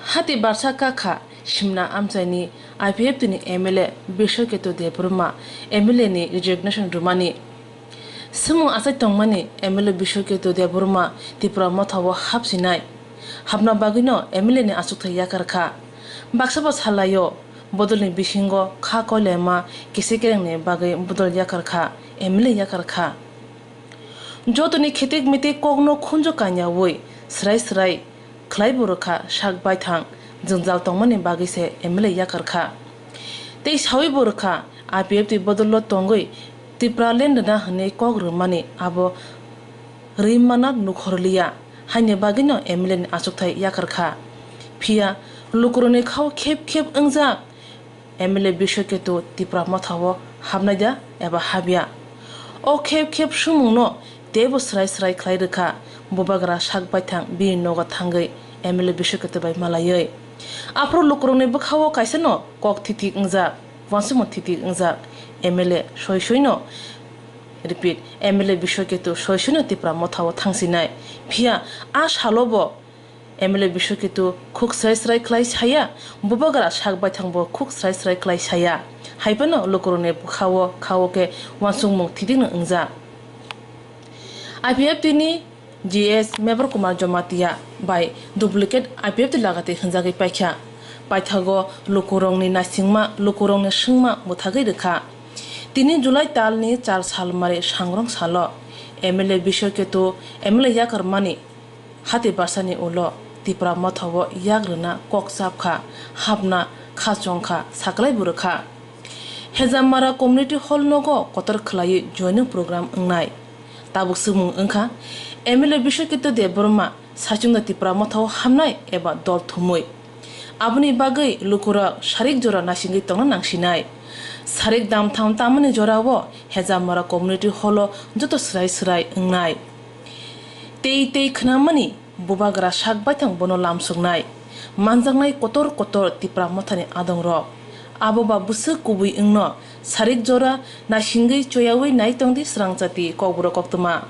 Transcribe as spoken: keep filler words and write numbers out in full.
Hati barsa kakha simna amchaini I P F T ni M L A Biswaketu Debbarma M L A ni resignation rwmani. Swmung achai tongmani M L A Biswaketu Debbarma Tipra Motha o hapsinai. Hapna bagwino M L A ni achukthai yakar kha. Baksa bo salaio, bodolni bisingo kha koilaima kisa kerengni bagwi bodol yakar kha, M L A yakar kha. Jotoni khitik mitik kokno khunju kanyaui srai srai khlaibo rwkha sak baithang jwngjal tongmani bagwi se M L A yakar kha. Tei saui bo rwkha I P F T bodolo tongwi Tipraland rwna hwnwi kok rwmani abo rwimana nukhorliya haini bagwino M L A ni achukthai yakar kha. Phiya lukurokni khao khep khep wngjak M L A Biswaketu Tipra Motha o hapnai da eba hapya? O khep khep swmungno teibo srai srai khlai rwkha bubagra sak baithang bini nogo thangwi M L A Biswaketu bai malaiwi. Aphuru lukurokni bwkhao kaisano kok thithik wngjak, uansukmung thithik wngjak M L A soi soino, repeat, M L A Biswaketu soi soino Tipra Motha o thangsinai. Phiya a salo bo M L A Biswaketu khuk srai srai khlai saya, bubagra sak baithang bo khuk srai srai khlai saya. Hai phano lukurokni bwkhao khao khe uansukmung thithikno wngjak. I P F T ni G S Mebar Kumar Jamatia bai duplicate I P F T laga twi hwnjagwi paikha. Paithago lukurokni naisingma, lukurokni swngma bwthagwi rwkha. Tini July talni char salmari sangrong salo M L A Biswaketu M L A yakarmani hati barsani ulo Tipra Motha o yak rwna kok chap kha, hapna kha chong kha, saklai bo rwkha. Hejamara Community Hall nogo kotor khlaiwi joining program wngnai. Tabuk swngmung wngkha M L A Biswaketu Debbarma saichungno Tipra Motha o hamnai eba dol thumwi. Aboni bagwi lukurok sarik jora naisingwi tongna nangsinai. Sarik damtham tamani jorao Hejamara Community Hall o joto swrai swrai wngnai. Tei tei khwnamani bubagra sak baithang bono lamsuknai. Manjaknai kotor kotor Tipra Mothani adongrok. Abo ba bwswk kubui wngno sarik jora naisingwi choyaui nai tongdi swrangchati kokborok koktwma.